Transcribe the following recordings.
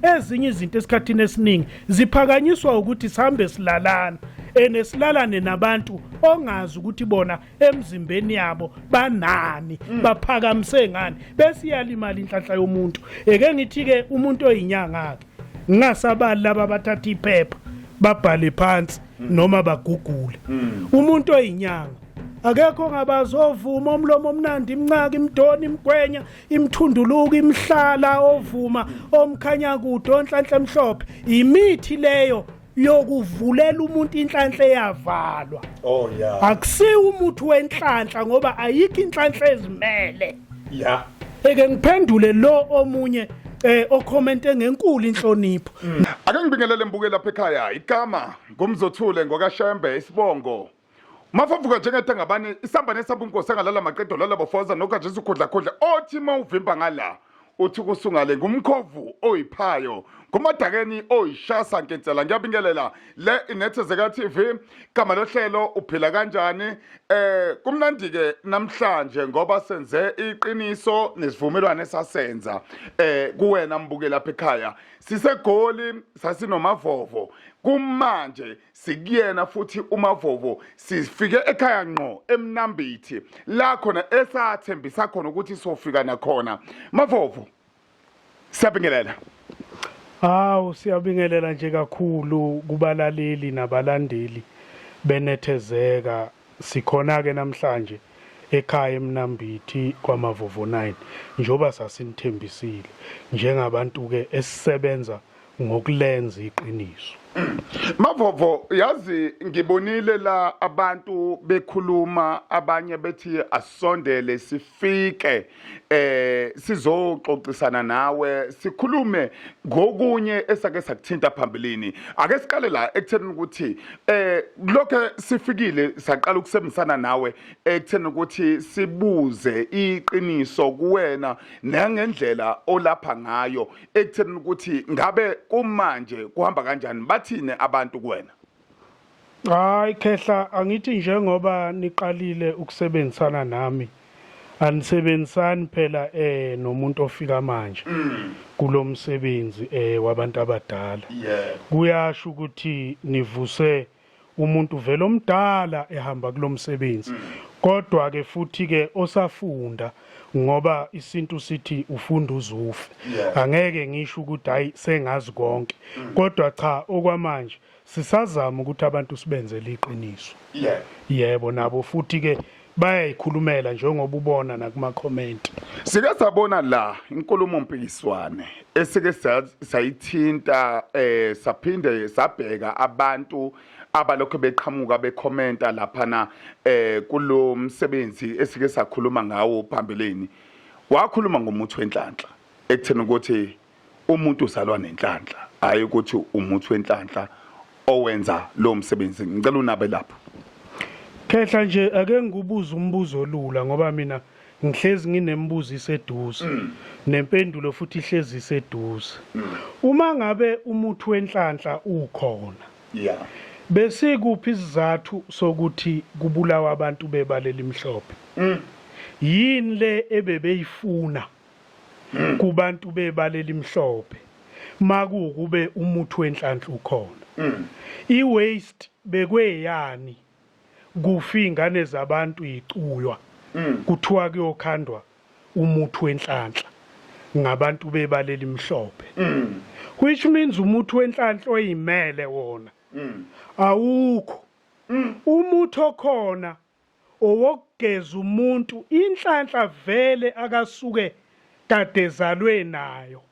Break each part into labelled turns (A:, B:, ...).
A: Ezinye izinto esikhathini esiningi ziphakanyiswa ukuthi sihambe silalana, ene silalane nabantu ongazi ukuthi bona emzimbeni yabo banani, baphakamise ngani, bese iyalimala inhlanhla yomuntu. Eke ngithi ke umuntu oyinyanga ke, ngingasabali laba abathatha iphepha babhale phansi noma bagugule. Umuntu oyinyanga akekho ongabazovuma omlomo omnandi, imncaka, imdoni, imgwenya, imthunduluka, imhlala, ovuma omkhanya kude, onhlanhla emhlophe. Imithi leyo yokuvulela umuntu inhlanhla eyavalwa.
B: Oh yeah.
A: Akusiwo umuthi wenhlanhla ngoba ayikho inhlanhla ezimele. Eke ngiphendule lo omunye okhomente ngenkulu inhlonipho.
B: Ake ngibingelele mbuke lapha ekhaya. Igama ngumzothule ngokaShembe isibongo. Mafavuka njengetangabani isamba nesamba unkosi engalala maqedo lala bofoza nokajesu khudla khudla othi mawuvimba ngala uthi kusungale ngumkhovu oyiphayo ngumadakeni oyishasa nkensela. Ngiyabingelela le inethezeka TV, gama lohlelo uphila kanjani. Kumnandi ke namhlanje ngoba senze iqiniso nesivumelwano esasenza kuwena mbuke lapha ekhaya. Sisegoli sasinomavovo, kumanje sikuyena futhi uMavovo. Sifike ekhaya ngqo eMnambithi la khona esathembisa khona ukuthi sofika nakhona. Mavovo, siyabingelela.
A: Hawu, siyabingelela nje kakhulu kubalaleli nabalandeli benethezeka. Sikhona ke namhlanje ekhaya eMnambithi kwaMavovo 9 njoba sasinithembisile njengabantu ke esisebenza ngokulenza iqiniso.
B: Mavovo, yazi ngibonile la abantu bekhuluma, abanye bethi asondele sifike sizoxoxisana nawe, sikhulume ngokunye esake sakuthinta phambilini. Ake siqale la ekutheni ukuthi lokho sifikile saqala ukusebenzisana nawe ekutheni ukuthi sibuze iqiniso kuwena nangendlela olapha ngayo, ekutheni ukuthi ngabe kumanje kuhamba kanjani, bathini abantu kuwena?
A: Hayi khehla, angithi njengoba niqalile ukusebenzisana nami, anisebenzisani phela nomuntu ofika manje kulomsebenzi wabantu abadala. Kuyasho ukuthi nivuse umuntu vele omdala ehamba kulomsebenzi, kodwa ke futhi ke osafunda, ngoba isintu sithi ufunda uzufe. Angeke ngisho ukuthi hayi sengazi konke, kodwa cha, okwamanje sisazama ukuthi abantu sibenzele iqiniso. Yebo, nabo futhi ke bayayikhulumela njengoba ubona nakuma comment.
B: Sike sabona la inkulumo mpikiswane esike sayithinta, saphinde sabheka abantu abalokho beqhamuka bekhomenta laphana kulo msebenzi esike sakhuluma ngawo phambilini. Wakhuluma ngomuthi wenhlanhla ekutheni ukuthi umuntu uzalwa nenhlanhla, hayi ukuthi umuthi wenhlanhla owenza lo msebenzi. Ngicela unabe lapho.
A: Khehla nje, ake ngikubuze umbuzo olula ngoba mina ngihlezi nginembuzo iseduze nempendulo futhi ihlezi iseduze. Uma ngabe umuthi wenhlanhla ukhona, besikuphi isizathu sokuthi kubulawa abantu bebala elimhlophe? Yini le ebebeyifuna kubantu bebala elimhlophe makuwukube umuthi wenhlanhla ukhona? I-waste bekweyani kufa iy'ngane zabantu yicuywa, kuthiwa kuyokhandwa umuthi wenhlanhla ngabantu bebala elimhlophe, which means umuthi wenhlanhla oyimele wona awukho. Umuthi okhona owokugeza umuntu inhlanhla vele akasuke kade ezalwe nayo,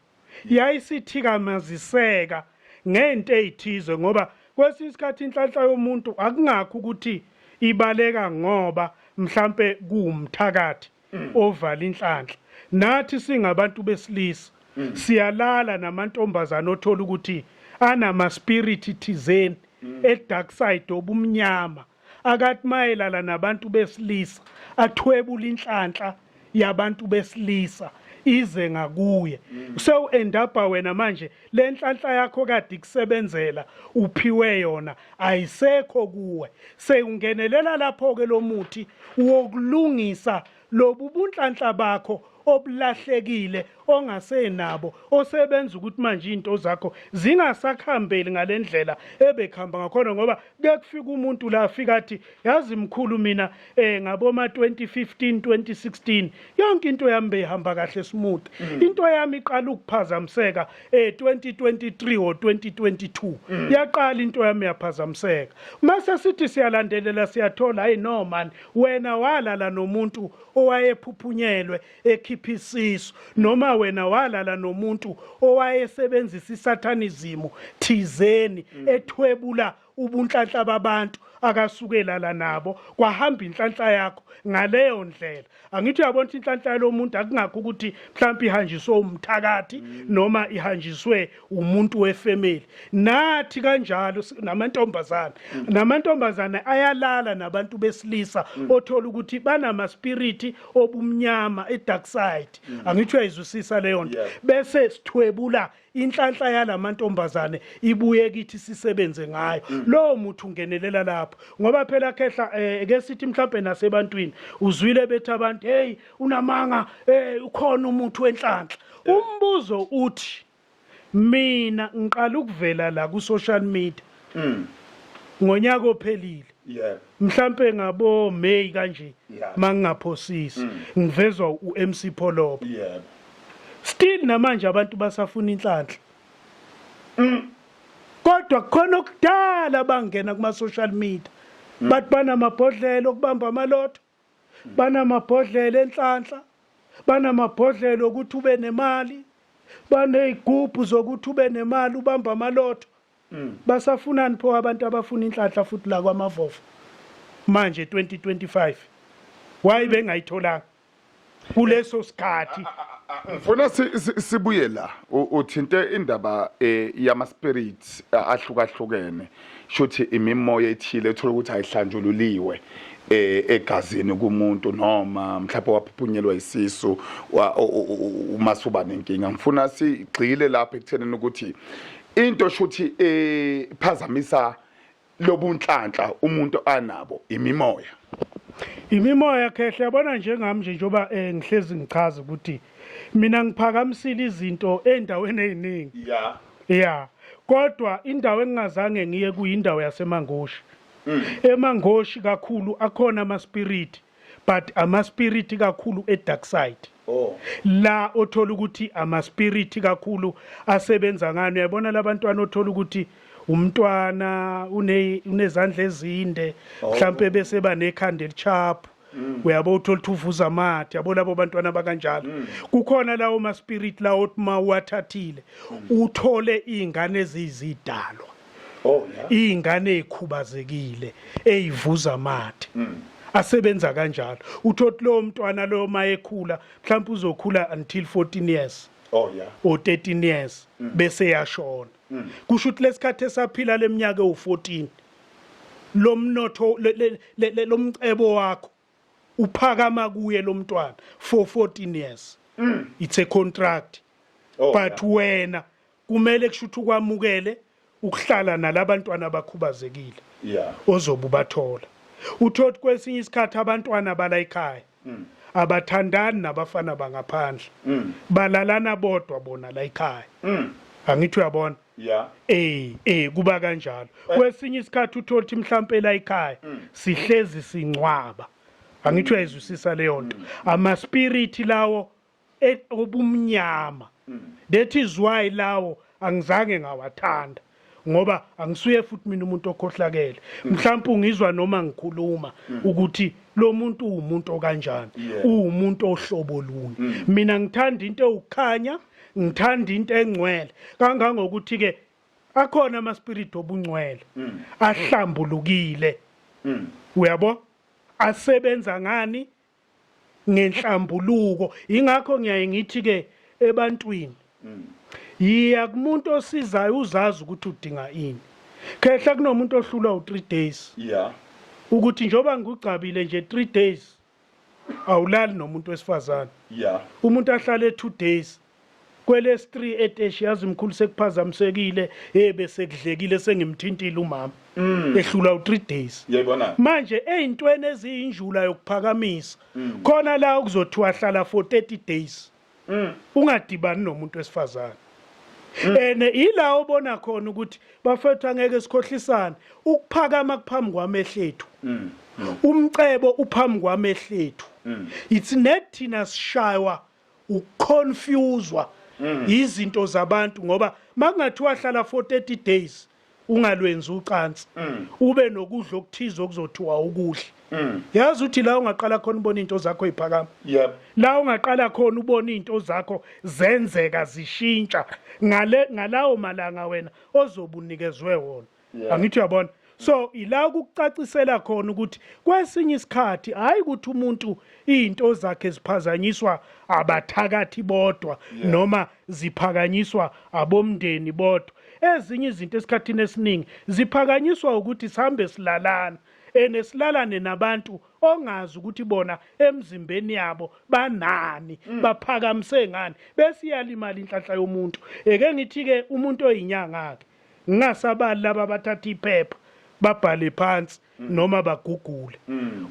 A: yayisithikamaziseka ngento ezithize, ngoba kwesinye isikhathi inhlanhla yomuntu akungakho ukuthi ibaleka ngoba mhlambe kuwumthakathi ovala inhlanhla. Nathi singabantu besilisa siyalala namantombazana othola ukuthi anama spirit thizeni e dark side obumnyama, akathi mayelala nabantu besilisa athwebula inhlanhla yabantu besilisa ize ngakuye. Sewu end up wena manje le nhlanhla yakho kade ikusebenzela uphiwe yona ayisekho kuwe, sewungenelela lapho ke lo muthi wokulungisa lobu bunhlanhla bakho. obulahlekile ongasenabo osebenza ukuthi manje izinto zakho zingasakhambeli ngalendlela ebekhamba ngakhona, ngoba kuye kufika umuntu la afika athi yazi mkhulu mina ngaboma 2015 2016 yonke into yami beyihamba kahle smooth, into yami iqala ukuphazamiseka 2023 or 2022, yaqala into yami yaphazamiseka. Mase sithi siyalandelela siyathola, hayi no man, wena walala nomuntu owayephuphunyelwe ekhipha isisu, noma wena walala nomuntu owayesebenzisa isatanism thizeni ethwebula ubunhlanhla babantu akasuke lala nabo, kwahamba inhlanhla yakho ngaleyo ndlela. Angithi uyabona ukuthi inhlanhla yalomuntu akungakho ukuthi mhlawumbe ihanjiswe umthakathi noma ihanjiswe umuntu wefamily. Nathi kanjalo namantombazana, namantombazana ayalala nabantu besilisa, othola ukuthi banama spirit obumnyama e dark side. Angithi uyayizwisisa leyo nto? Bese sithwebula inhlanhla yalamantombazane ibuye kithi sisebenze ngayo. Lowo muthi ungenelela lapho, ngoba phela khehla, ke sithi mhlawumbe nasebantwini uzwile bethi abantu, hey, unamanga, ukhona umuthi wenhlanhla. Umbuzo uthi mina ngiqala ukuvela la ku social media ngonyaka ophelile, mhlambe ngabo May kanje, mangingaphosisi, ngivezwa uMC Pholoba. Still namanje abantu basafuna inhlanhla, kodwa kukhona okudala bangena kuma social media bathi banamabhodlela okubamba amalotho, banamabhodlela enhlanhla, banamabhodlela okuthi ube nemali, banezigubhu zokuthi ube nemali ubamba amalotho. Basafunani pho abantu abafuna inhlanhla futhi la kwamavovo manje 2025? Why bengayitholanga kuleso sikhathi?
B: Ngifuna sibuye la uthinte indaba yama spirits ahlukahlukene, shuthi imimoya ethile ethola ukuthi ayihlanjululiwe egazini kumuntu, noma mhlawumbe waphuphunyelwa isisu uma suba nenkinga. Ngifuna sigxile lapha ekuthenini ukuthi into shuthi ephazamisa lobunhlanhla umuntu anabo imimoya.
A: Imimoya khehle, yabona njengami nje, njengoba ngihlezi ngichaza ukuthi mina ngiphakamisile izinto endaweni eziningi. Yeah, kodwa indawo engingazange ngiye kuyindawo yaseMangoshi. EMangoshi kakhulu akhona ama spirit, but ama spirit kakhulu e dark side. La othola ukuthi ama spirit kakhulu asebenza ngani, uyabona labantwana othola ukuthi umntwana unezandla ezinde, mhlambe bese banekhanda elichaphu, uyabo, uthola ukuthi uvuza amathe, yabo, labo bantwana bakanjalo. Kukhona lawo ma spirit lawo othi ma uwathathile uthole izingane eziyizidalwa, izingane ezikhubazekile ezivuza amathe, asebenza kanjalo. Uthothi lowo mntwana loyo mayekhula mhlawumbe uzokhula until 14 years or 13 years, bese yashona. Kusho ukuthi lesikhathi esaphila leminyaka ewu14, lomnotho lomcebo wakho uphakama kuye lo mntwana for 14 years. It's a contract, but wena kumele kusho ukuthi ukwamukele ukuhlala nalabantwana abakhubazekile ozobe ubathola. Uthothi kwesinye isikhathi abantwana bala ekhaya abathandani nabafana bangaphandle, balalana bodwa bona la ekhaya. Angithi uyabona?
B: Yeah.
A: Kuba kanjalo. Kwesinye isikhathi uthola ukuthi mhlambe la ekhaya sihlezi singcwaba. Angithi uyayizwisisa leyo nto? Ama spirit lawo obumnyama. That is why lawo angizange ngawathanda, ngoba angisuye futhi mina umuntu okhohlakele. Mhlawumbe ungizwa noma ngikhuluma ukuthi lo muntu uwumuntu okanjani, uwumuntu ohlobo luni. Mina ngithanda into ewukhanya, ngithanda into engcwele, kangangokuthi ke akhona ama spirit obungcwele ahlambulukile, uyabo, asebenza ngani? Ngenhlambuluko. Ingakho ngiyaye ngithi ke ebantwini, yiya kumuntu osizayo uzazi ukuthi udinga ini. Khehla, kunomuntu ohlulwa u3 days, ukuthi njoba ngugcabile nje 3 days awulali nomuntu wesifazane. Umuntu ahlale 2 days. Kwelesi 3 eteshi yazi mkhulu sekuphazamisekile, hey bese kudlekile sengimthintile umama. Ehlula u3 days.
B: Yayibona.
A: Manje eyintweni eziyinjula yokuphakamisa khona la okuzothiwa hlala for 30 days. Ungadibani nomuntu wesifazane. Ene ila obona khona ukuthi bafethu angeke sikhohlisane ukuphakama kuphambi kwamehlo ethu. Umcebo uphambi kwamehlo ethu. It's net thina sishaywa ukuconfuswa izinto zabantu ngoba makungathiwa hlala for 30 days ungalwenzi ucansi ube nokudla okuthize okuzothiwa ukudla yazi uthi la ungaqala khona ubona into zakho iphakama la ungaqala khona ubona into zakho zenzeka zishintsha ngale ngalawo malanga wena ozobunikezwe wona angithi uyabona. So ila ukucacisela khona ukuthi kwesinye isikhathi hayi ukuthi umuntu izinto zakhe ziphazanyiswa abathakathi bodwa noma ziphakanyiswa abomndeni bodwa. Ezinye izinto esikhathini esiningi ziphakanyiswa ukuthi sihambe silalana ene silalane nabantu ongazi ukuthi bona emzimbeni yabo banani, baphakamise ngani, bese iyalimala inhlanhla yomuntu. Eke ngithi-ke umuntu oyinyanga-ke ngingasabali laba abathatha iphepha babhale phansi noma bagugule.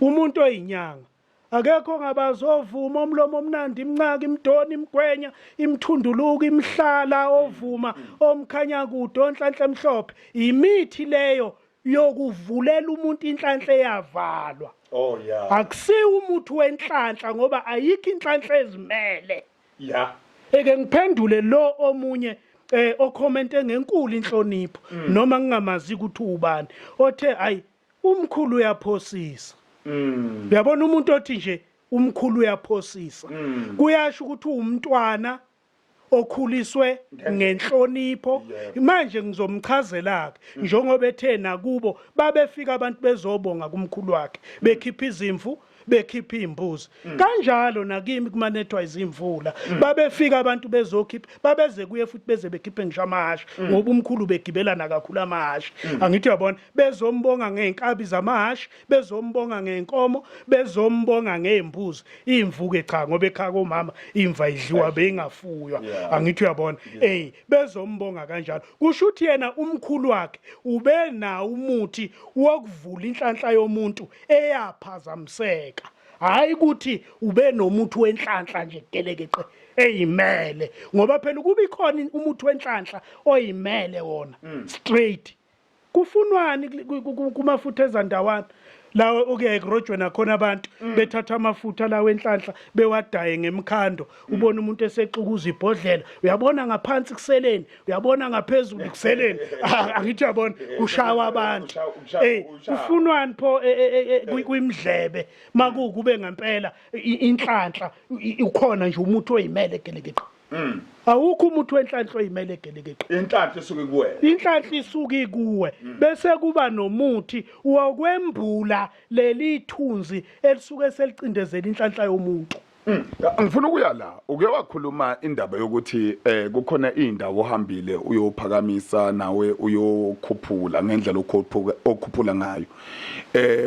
A: Umuntu oyinyanga akekho ongabazovuma omlomo omnandi, imncaka, imdoni, imgwenya, imthunduluko, imhlala ovuma omkhanya kude, onhlanhla emhlophe. Imithi leyo yokuvulela umuntu inhlanhla eyavalwa.
B: Oh yeah.
A: Akusiwo umuthi wenhlanhla ngoba ayikho inhlanhla ezimele.
B: Yeah.
A: Eke ngiphendule lo omunye okhomente ngenkulu inhlonipho noma ngingamazi ukuthi ubani othe ayi umkhulu uyaphosisa. Uyabona umuntu othi nje umkhulu uyaphosisa. Kuyasho ukuthi uwumntwana okhuliswe ngenhlonipho. Manje ngizomchazela ke njengoba ethe nakubo babefika abantu bezobonga kumkhulu wakhe bekhipha izimvu bekhipha izimbuzi. Kanjalo nakimi kumanethwa izimvula babefika abantu bezokhipha babeze kuye futhi beze bekhiphe ngisho amahhashi ngoba umkhulu begibelana kakhulu amahhashi. Angithi uyabona bezombonga ngeenkabi zamahhashi, bezombonga ngeenkomo, bezombonga ngeembuzi. Imvu ke cha ngoba ekhaya komama imva idliwa beyingafuywa. Angithi uyabona bezombonga kanjalo. Kusho ukuthi yena umkhulu wakhe ubenawo umuthi wokuvula inhlanhla yomuntu eyaphazamiseka. Hayi ukuthi ube nomuthi wenhlanhla nje gelekeqe eyimele, ngoba phela ukuba ikhona umuthi wenhlanhla oyimele wona straight. Kufunwani kumafutha ezandawana lawo okuyaye kurojwe nakhona abantu bethatha amafutha lawo enhlanhla bewadaye ngemkhando, ubona umuntu esexukuza ibhodlela, uyabona ngaphansi kuseleni, uyabona ngaphezulu kuseleni. Angithi uyabona kushawa abantu. Kufunwani pho kwimdlebe makukube ngempela inhlanhla ukhona nje umuthi oyimele gelekeqe. Awukho umuthi wenhlanhla oyimele gelekeqe.
B: Inhlanhla isuke kuwe.
A: Inhlanhla isuke kuwe. Bese kuba nomuthi wokwembula leli thunzi elisuke selicindezela inhlanhla yomuntu.
B: Ngifuna ukuya la. Uke wakhuluma indaba yokuthi kukhona indawo ohambile uyophakamisa nawe uyokhuphula ngendlela okhuphula ngayo.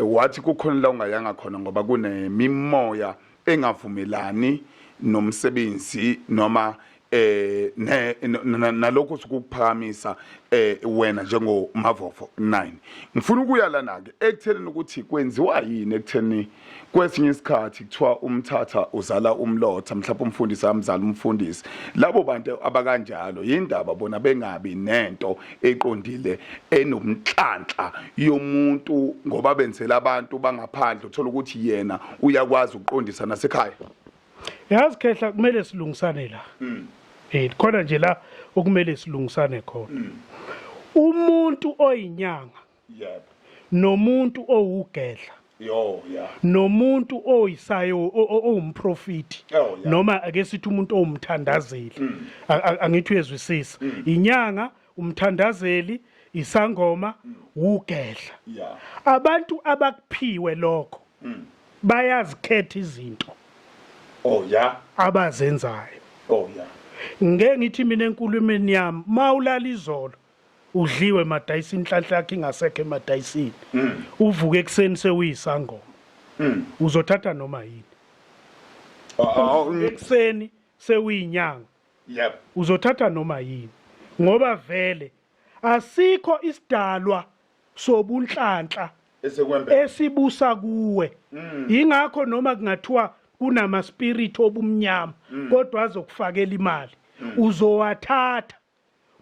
B: Wathi kukhona la ungayanga khona ngoba kunemimoya engavumelani nomsebenzi noma nalokho sukuphakamisa wena njengo Mavovo 9. Ngifuna ukuya lana ke ekuthenini ukuthi kwenziwa yini ekutheni kwesinye isikhathi kuthiwa umthatha uzala umlotha, mhlawumbe umfundisi amzala umfundisi. Labo bantu abakanjalo yindaba bona bengabi nento eqondile enomhlanhla yomuntu ngoba benzela abantu bangaphandle, uthola ukuthi yena uyakwazi ukuqondisa nasekhaya.
A: Yazi Khehla, kumele silungisane la. Khona nje la okumele silungisane khona. Umuntu oyinyanga nomuntu owugedla
B: Yo, yeah.
A: nomuntu oyisayo owumprofiti noma ake sithi umuntu owumthandazeli. Angithi uyezwisisa. Inyanga, umthandazeli, isangoma, ugedla. Abantu abakuphiwe lokho bayazikhetha izinto
B: Oh yeah.
A: abazenzayo.
B: Oh yeah.
A: Ngeke ngithi mina enkulumeni yami mawulala izolo udliwe emadayisini, inhlanhla yakhe ingasekho emadayisini. Uvuke ekuseni sewuyisangoma. Uzothatha noma yini. Ekuseni sewuyinyanga.
B: Yep.
A: Uzothatha noma yini ngoba vele asikho isidalwa sobunhlanhla esibusa kuwe. Yingakho noma kungathiwa kunama spirit obumnyama kodwa azokufakela imali, uzowathatha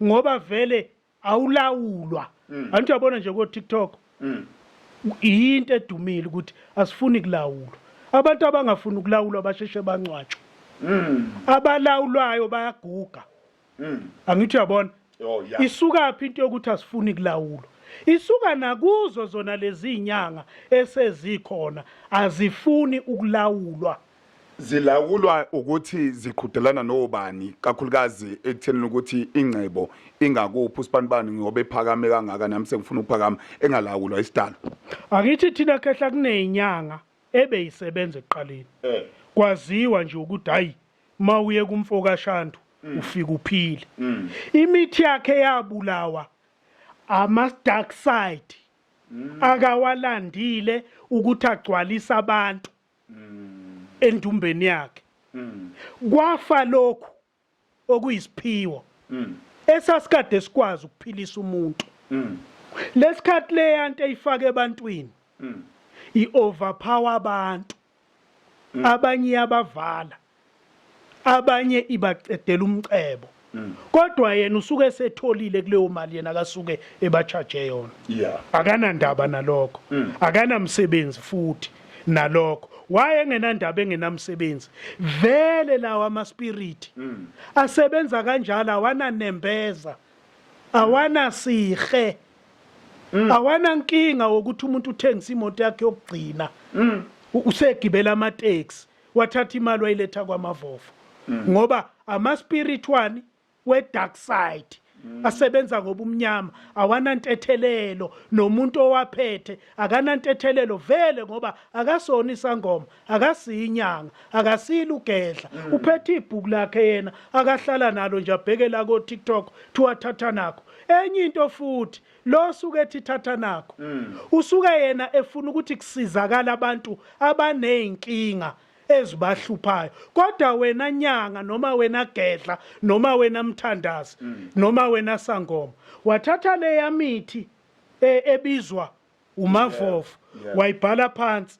A: ngoba vele awulawulwa. Anti uyabona nje ko TikTok yinto edumile ukuthi asifuni kulawulwa. Abantu abangafuni ukulawulwa basheshe bangcwatshwe. Abalawulwayo bayaguga. Angithi uyabona?
B: Oh yeah.
A: Isukaphi into yokuthi asifuni kulawulwa? Isuka nakuzo zona lezi nyanga esezikhona, azifuni ukulawulwa.
B: Zilawulwa ukuthi ziqhudelana nobani, kakhulukazi ekuthenini ukuthi ingcebo ingakuphi, usibanibani ngoba ephakame kangaka, nami sengifuna ukuphakama, engalawulwa isidalo.
A: Akithi thina khehla kuneyinyanga ebeyisebenza ekuqaleni. Kwaziwa nje ukuthi hayi, mawuye kumfo kaShandu ufika uphile. Imithi yakhe yabulawa ama dark side akawalandile ukuthi agcwalise abantu endumbeni yakhe. Kwafa lokhu okuyisiphiwo esasikade sikwazi ukuphilisa umuntu. Lesikhathi leyanto eyifaka ebantwini i-overpower abantu, abanye iyabavala, abanye ibaqedela umcebo, kodwa yena usuke esetholile kuleyo mali yena akasuke ebacharge yona. Akanandaba nalokho, akanamsebenzi futhi nalokho. Waye engenandaba, engenamsebenzi vele. Lawa ama spirit asebenza kanjalo, awananembeza, awanasihe, awanankinga wokuthi umuntu uthengisa imoto yakhe yokugcina, usegibela amateksi, wathatha imali wayiletha kwamavovo, ngoba ama spirit wani we dark side asebenza ngobumnyama awanantethelelo, nomuntu owaphethe akanantethelelo vele, ngoba akasona isangoma, akasiyinyanga, akasile ugedla. Uphethe ibhuku lakhe yena akahlala nalo nje, abheke la ko TikTok thiwathatha nakho. Enye into futhi, lo suke ethi thatha nakho, usuke yena efuna ukuthi kusizakala abantu abaneyinkinga ezibahluphayo, kodwa wena nyanga noma wena gedla noma wena mthandazi noma wena sangoma wathatha leya mithi ebizwa umavovo, wayibhala phansi,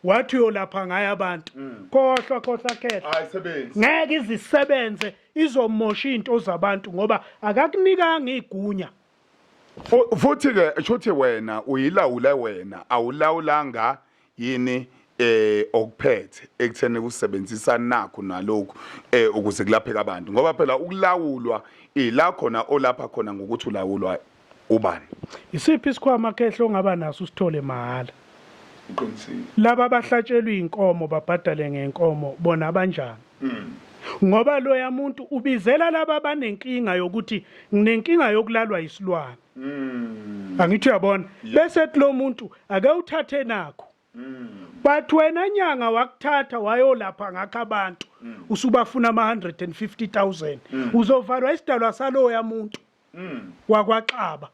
A: wathi uyolapha ngayo abantu. Khohlwa, khohlwa khehla.
B: Ayisebenzi.
A: Ngeke izisebenze, izomosha into zabantu ngoba akakunikanga igunya.
B: Futhi ke shuthi wena uyilawule, wena awulawulanga yini okuphethe ekutheni kusebenzisa nakho nalokhu ukuze kulapheka abantu, ngoba phela ukulawulwa ila khona olapha khona ngokuthi ulawulwa ubani.
A: Isiphi isikhwama khehla ongaba naso usithole mahhala?
B: Uqinisile.
A: Laba abahlatshelwa inkomo babhadale ngenkomo, bona abanjani? Ngoba loya muntu ubizela laba abanenkinga yokuthi nginenkinga yokulalwa isilwane. Angithi uyabona? Bese ethi lo muntu ake uthathe nakho. But wena nyanga wakuthatha wayolapha ngakho abantu, usubafuna ama 150,000, uzovalwa isidalwa saloya muntu wakwaXaba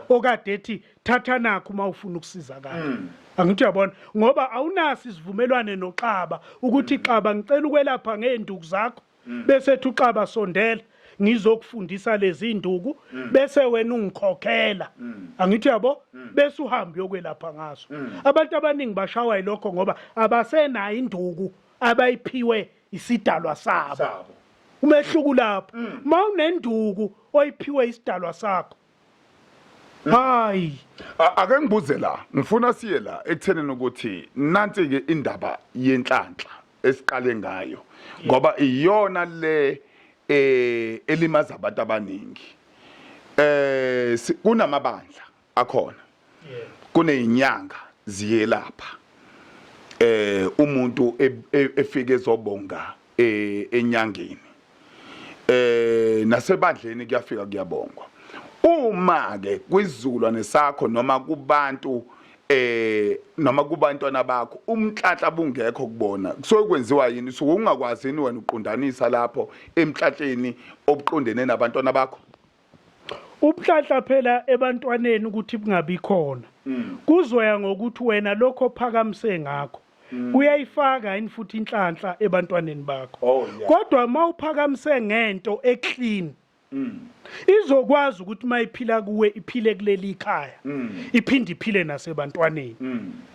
A: okade ethi thatha nakho uma ufuna ukusizakala. Angithi uyabona? Ngoba awunaso isivumelwane noXaba ukuthi Xaba, ngicela ukwelapha ngeenduku zakho, bese ethi uXaba sondela ngizokufundisa lezi nduku, bese wena ungikhokhela. Angithi uyabo? Bese uhamba uyokwelapha ngazo. Abantu abaningi bashawa yilokho ngoba abasenayo induku abayiphiwe isidalwa sabo.
B: Sabo.
A: Umehluko lapho, mawunenduku oyiphiwe isidalwa sakho, hayi.
B: Ake ngibuze la, ngifuna siye la ekuthenini ukuthi nansi ke indaba yenhlanhla esiqale ngayo, ngoba iyona le elimaza abantu abaningi. Kunamabandla akhona, kunezinyanga ziyelapha, umuntu efike ezobonga enyangeni, nasebandleni kuyafika kuyabongwa. Uma ke kwizizukulwane sakho noma kubantu noma kubantwana bakho umnhlanhla bungekho kubona, kusuke kwenziwa yini? Usuke ungakwazi yini wena uqondanisa lapho emnhlanhleni obuqondene nabantwana bakho?
A: Ubunhlanhla phela ebantwaneni ukuthi bungabi khona kuzoya ngokuthi wena lokho ophakamise ngakho. Kuyayifaka yini futhi inhlanhla ebantwaneni bakho?
B: Oh, yeah.
A: Kodwa uma uphakamise ngento eclean, izokwazi ukuthi mayiphila kuwe iphile kuleli khaya, iphinde iphile nasebantwaneni.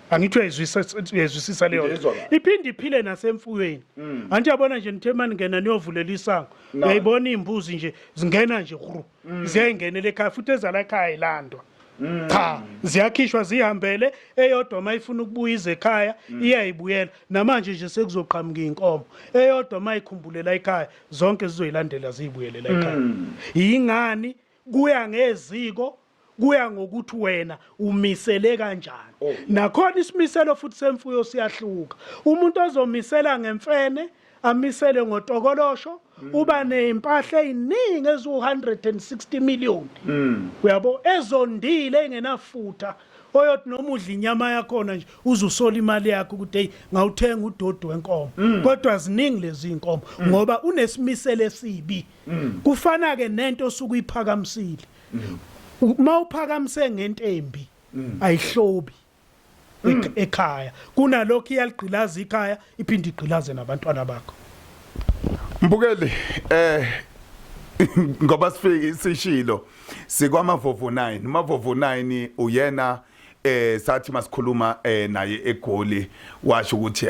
A: Angithi uyayizwisisa, uyayizwisisa leyo nto?
B: Ngiyizwa kahle.
A: Iphinde iphile nasemfuyweni. Angithi yabona nje, nithe maningena niyovulela isango,
B: No.
A: uyayibona iy'mbuzi nje zingena nje hru, ziyayingenela ekhaya, futhi ezala ekhaya ilandwa cha, ziyakhishwa zihambele. Eyodwa uma ifuna ukubuya ize ekhaya, iyayibuyela. Namanje nje sekuzoqhamuka iy'nkomo, eyodwa uma ikhumbulela ekhaya, zonke zizoyilandela ziyibuyelela ekhaya. Yingani? Kuya ngeziko, kuya ngokuthi wena umisele kanjani.
B: Oh.
A: Nakhona isimiselo futhi semfuyo siyahluka. Umuntu ozomisela ngemfene, amisele ngotokolosho, uba nezimpahla eziningi eziwu-160 million, uyabo, ezondile, engenafutha, oyothi noma udla inyama yakhona nje uzusola imali yakho ukuthi hey, ngawuthenga udodi wenkomo, kodwa ziningi lezi inkomo, ngoba unesimiselo esibi. Kufana ke nento osuke uyiphakamisile. Uma uphakamise ngentembi, ayihlobi ekhaya, kunalokho iyaligqilaza ikhaya, iphinde igqilaze nabantwana bakho.
B: Mbukeli, ngoba sifike sishilo sikwamavovo 9, Mavovo 9 uyena sathi masikhuluma naye eGoli, washo ukuthi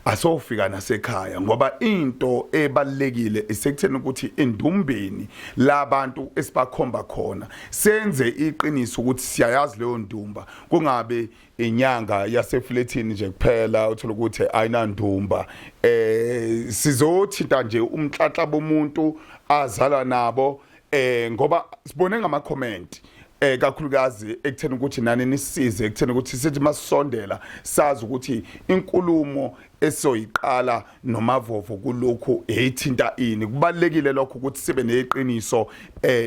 B: asofika nasekhaya, ngoba into ebalekile isekutheni ukuthi endumbeni labantu esibakhomba khona senze iqiniso ukuthi siyayazi leyo ndumba, kungabe inyanga yasefletini nje kuphela, uthola ukuthi ayinandumba. Sizothinta nje umhlanhla bomuntu azalwa nabo, ngoba sibone ngama comment, kakhulukazi ekutheni ukuthi nani nisize ekutheni ukuthi sithi masisondela sazi ukuthi inkulumo esoyiqala nomavovo kulokhu eyithinta ini. Kubalekile lokho ukuthi sibe neqiniso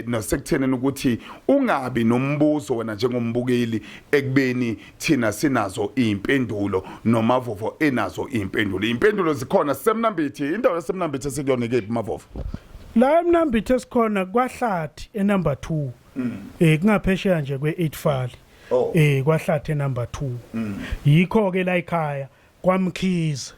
B: nasekuthenini ukuthi ungabi nombuzo wena njengombukeli ekubeni thina sinazo impendulo, nomavovo enazo impendulo. Impendulo zikhona. Semnambithi, indawo yasemnambithi esikuyona kephi, Mavovo?
A: La eMnambithi esikhona kwaHlathi enumber 2, kungaphesheya nje kwe8 fali.
B: Oh.
A: Kwahlathi enumber 2, yikho ke la ekhaya kwaMkhize,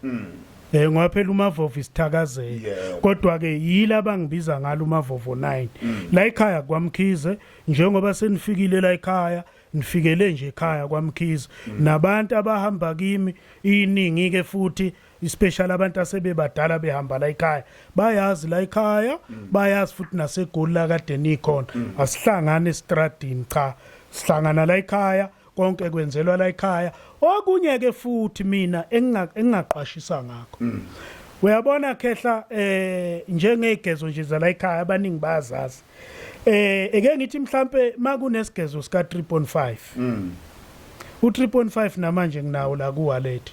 A: ngoba phela uMavovo isithakazelo. Kodwa ke yila bangibiza ngalo uMavovo 9 la ekhaya kwaMkhize. Njengoba senifikile la ekhaya, nifikele nje ekhaya kwaMkhize. Nabantu abahamba kimi iningi ke futhi, especially abantu asebebadala behamba la ekhaya, bayazi la ekhaya, bayazi futhi naseGoli la kade nikhona. Asihlangane estradini, cha, sihlangana la ekhaya, konke kwenzelwa la ekhaya. Okunye ke futhi mina engingaqwashisa ngakho, uyabona khehla, njengezigezo nje zala ekhaya, abaningi bayazazi. Eke ngithi mhlambe makunesigezo sika 3.5, u3.5 namanje nginawo la ku wallet.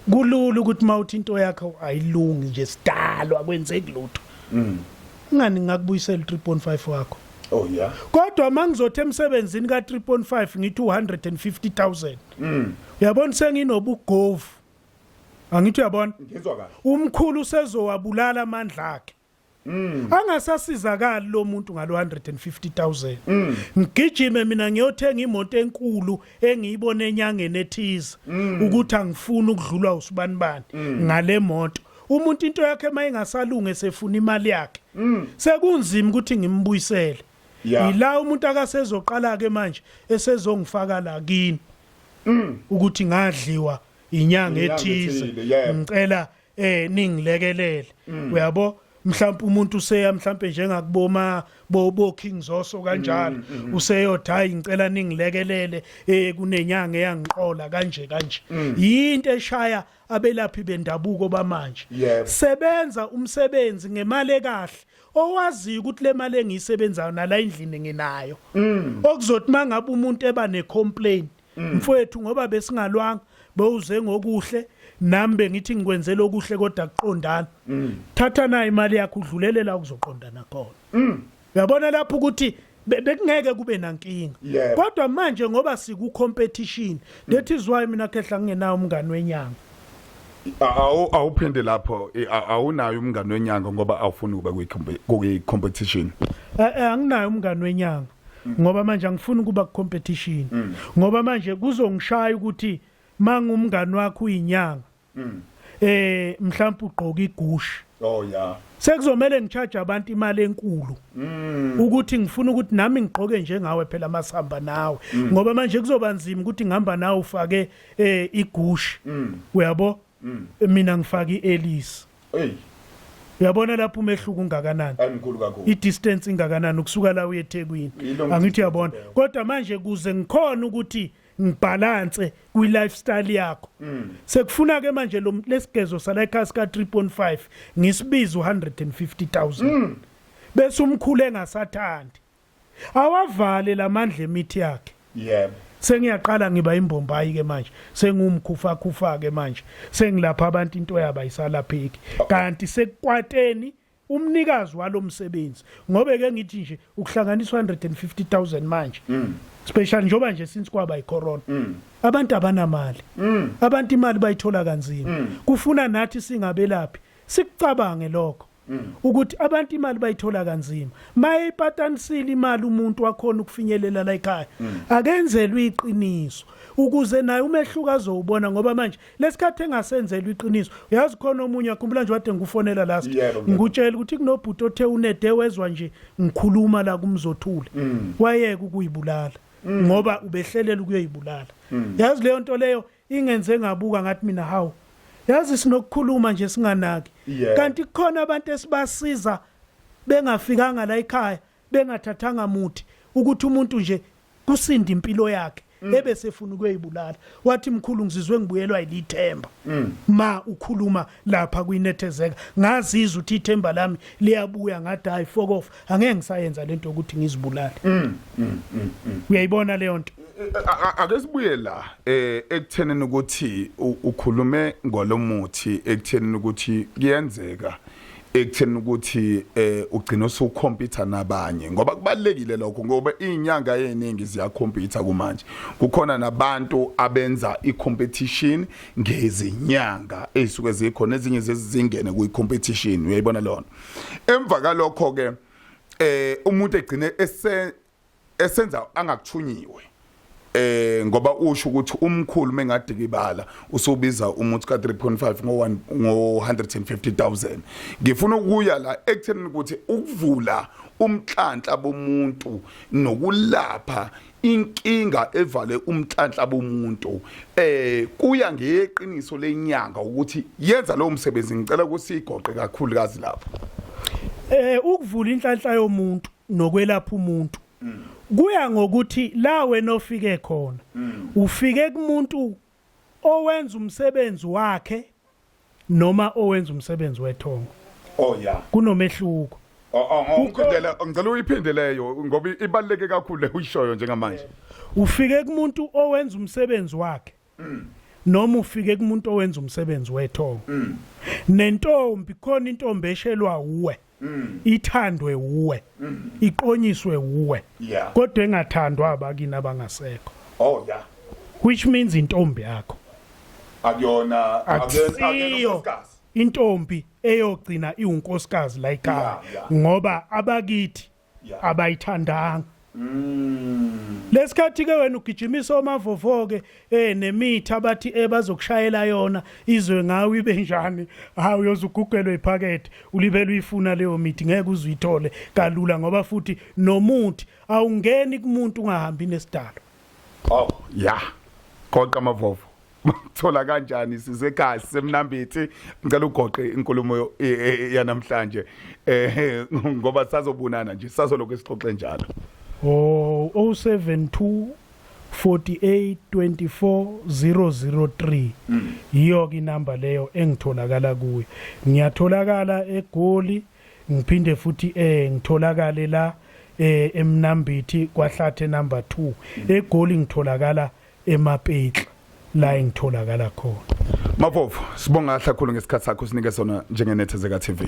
A: Kulula ukuthi mawuthi into yakho ayilungi nje, sidalwa kwenzeki lutho, ngani ngakubuyisela u3.5 wakho.
B: Oh yeah.
A: Kodwa mangizothi emsebenzini ka 3.5 ngithi 150,000, uyabona senginobugovu, angithi uyabona?
B: Ngizwa kahle.
A: Umkhulu usezowabulala amandla akhe, angasasizakali lo muntu ngalo 150,000. Ngigijime mina ngiyothenga imoto enkulu engiyibona enyangeni ethize, ukuthi angifuni ukudlulwa usibanibani ngale moto. Umuntu into yakhe mayingasalunge sefuna imali yakhe, sekunzima ukuthi ngimbuyisele. Ila umuntu akasezoqala ke manje esezongifaka la kini ukuthi ngadliwa inyanga
B: Inyanga
A: ethize,
B: ethile, yebo.
A: ngicela ningilekelele, uyabo. Mhlawumbe umuntu useya mhlawumbe njengakuboma bo King Zoso kanjalo, useyothi hayi, ngicela ningilekelele, kunenyanga eyangiqola kanje kanje. Yinto eshaya abelaphi bendabuko bamanje. Sebenza umsebenzi ngemali ekahle owaziyo ukuthi le mali engiyisebenzayo nala endlini nginayo, okuzothi mangabe umuntu eba necomplaint, mfowethu, ngoba besingalwanga, bewuze ngokuhle nami bengithi ngikwenzela okuhle, kodwa kuqondana, thatha nayo imali yakho udlulele la kuzoqondana khona. Uyabona lapho ukuthi bekungeke kube nankinga. Kodwa manje ngoba siku competition, that is why mina khehla ngingenawo umngani wenyanga.
B: Awuphinde lapho, awunayo umngani wenyanga ngoba awufuni ukuba kwi competition?
A: Anginayo umngani wenyanga ngoba manje angifuni ukuba ku competition, ngoba manje kuzongishaya ukuthi Mangumngani wakho uyinyanga. Mhlawumbe ugqoka igushi.
B: Oh yeah.
A: Sekuzomela ngicharge abantu imali enkulu. Ukuthi ngifuna ukuthi nami ngigqoke njengawe phela masihamba nawe. Ngoba manje kuzoba nzima ukuthi ngihamba nawe ufake igushi. Uyabo? Mina ngifake iElis.
B: Hey.
A: Uyabona lapho umehluko ungakanani?
B: Ayimkhulu kakhulu.
A: I-distance ingakanani ukusuka la uye eThekwini. Angithi uyabona. Kodwa manje kuze ngikhona ukuthi ngibalance kwi lifestyle yakho. Sekufuna ke manje lo lesigezo sala ekhaya sika 3.5 ngisibiza u150,000. Bese umkhulu engasathandi. Awavale lamandla emithi yakhe.
B: Yebo.
A: Sengiyaqala ngiba imbombayi ke manje. Sengumkhufa khufa ke manje. Sengilapha abantu into yabo ayisalapheki. Kanti sekukwateni umnikazi walomsebenzi ngobe ke ngithi nje ukuhlanganisa 150,000 manje. Special njoba nje since kwaba icorona. Abantu abanamali. Abantu imali bayithola kanzima. Kufuna nathi singabelaphi sikucabange lokho. Ukuthi abantu imali bayithola kanzima. Mayipatanisile imali umuntu wakhona ukufinyelela la ekhaya. Akenzelwe iqiniso ukuze naye umehluko azowubona, ngoba manje lesikhathi engasenzelwa iqiniso, uyazi khona omunye, akhumbula nje wade ngikufonela last, ngikutshela ukuthi kunobhuti othe unede wezwa nje ngikhuluma la kumzothule, wayeka ukuyibulala ngoba ubehlelela ukuyoyibulala. Yazi leyo nto leyo ingenze ngabuka ngathi mina, hawu, yazi sinokukhuluma nje singanaki, kanti kukhona abantu esibasiza bengafikanga la ekhaya, bengathathanga muthi, ukuthi umuntu nje kusinda impilo yakhe ebese efuna ukuyibulala, wathi, "Mkhulu, ngizizwe ngibuyelwa yilithemba ma ukhuluma lapha kuyinethezeka, ngazizwa ukuthi ithemba lami liyabuya." Ngathi, "Hayi, fuck off, angeke ngisayenza lento yokuthi ngizibulale." Uyayibona leyo nto?
B: Ake sibuye la ekuthenini ukuthi ukhulume ngolomuthi, ekuthenini ukuthi kuyenzeka ekutheni ukuthi ugcina usucompete nabanye, ngoba kubalekile lokho, ngoba izinyanga eziningi ziyacompete kumanje. Kukhona nabantu abenza icompetition ngezinyanga ezisuke zikhona, ezinye zezingene kuyi-competition, uyayibona lona. Emva kalokho ke umuntu egcine esenza angakuthunyiwe, ngoba usho ukuthi umkhulu mengadikibala usubiza umuthi ka 3.5 ngo 1 ngo 150,000. Ngifuna ukuya la ekutheni ukuthi ukuvula umhlanhla bomuntu nokulapha inkinga evale umhlanhla bomuntu kuya ngeqiniso lenyanga ukuthi yenza lo msebenzi. Ngicela ukuthi igoqe kakhulukazi lapho.
A: Ukuvula inhlanhla yomuntu nokwelapha umuntu kuya ngokuthi la wena ofike khona ufike kumuntu owenza umsebenzi wakhe noma owenza umsebenzi wethongo.
B: Oh yeah.
A: Kunomehluko.
B: Oh, ngiphindele, ngicela uyiphinde leyo ngoba ibaluleke kakhulu le uyishoyo njengamanje.
A: Ufike kumuntu owenza umsebenzi wakhe noma ufike kumuntu owenza umsebenzi wethongo. Nentombi khona, intombi eshelwa uwe, ithandwe uwe, iqonyiswe uwe, kodwa engathandwa abakini abangasekho.
B: Oh yeah.
A: Which means intombi yakho
B: akuyona.
A: Akusiyo
B: unkosikazi.
A: Intombi eyogcina iwunkosikazi la ekhaya, ngoba abakithi abayithandanga. Lesikhathi ke wena ugijimisa omavovo ke nemithi abathi bazokushayela yona izwe ngawe ibe njani, hawu, uyozugugelwe iphakethe ulibele uyifuna leyo mithi, ngeke uzuyithole kalula, ngoba futhi nomuthi awungeni kumuntu ungahambi nesidalo.
B: Oh yeah, qoqa amavovo, thola kanjani? Sisekhaya, sisemnambithi. Ngicela ugoqe inkulumo yanamhlanje ngoba sazobonana nje, sazolokhu sixoxe njalo.
A: Oh, 072 48 24 003 yiyo ke inamba leyo engitholakala kuyo. Ngiyatholakala eGoli, ngiphinde futhi ngitholakale la eMnambithi kwaHlathe number 2. eGoli ngitholakala eMapetla la engitholakala khona.
B: Mavovo, sibonga kakhulu ngesikhathi sakho sinike sona njengenethezeka TV.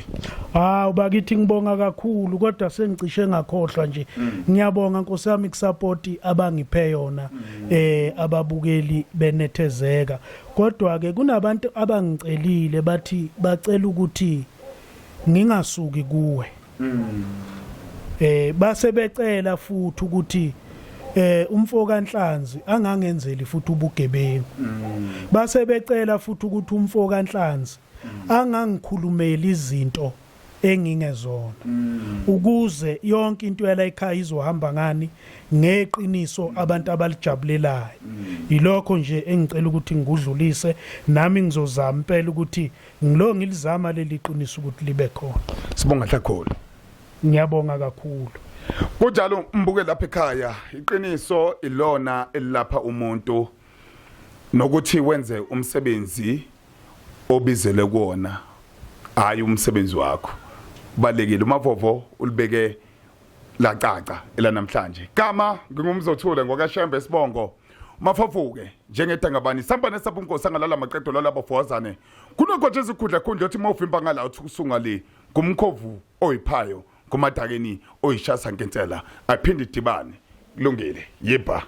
A: Hawu bakithi, ngibonga kakhulu, kodwa sengicishe ngakhohlwa nje. Ngiyabonga Nkosi yami kusupport abangiphe yona ababukeli benethezeka. Kodwa ke kunabantu abangicelile, bathi bacela ukuthi ngingasuki kuwe. Base becela futhi ukuthi eh umfo kaNhlanzi angangenzeli futhi ubugebengu base becela futhi ukuthi umfo kaNhlanzi angangikhulumeli izinto engingezona ukuze yonke into yala ekhaya izohamba ngani ngeqiniso abantu abalijabulelayo yilokho nje engicela ukuthi ngikudlulise nami ngizozama impela ukuthi ngilo ngilizama leli qiniso ukuthi libe khona
B: Sibonga kakhulu.
A: Ngiyabonga kakhulu.
B: Kunjalo mbuke lapha ekhaya iqiniso ilona elilapha umuntu nokuthi wenze umsebenzi obizele kuwona hayi umsebenzi wakho kubalekile umavovo ulibeke lacaca elanamhlanje gama ngingumzothule ngokaShembe isibongo mafavuke njengedangabani samba nesapho inkosi angalala maqedo lalabo fowazane kunogwaje izikhundla khundla othi mawuvimba ngala uthi usunga le ngumkhovu oyiphayo ngumadakeni oyishasa nkensela aphinde idibane kulungile yibha.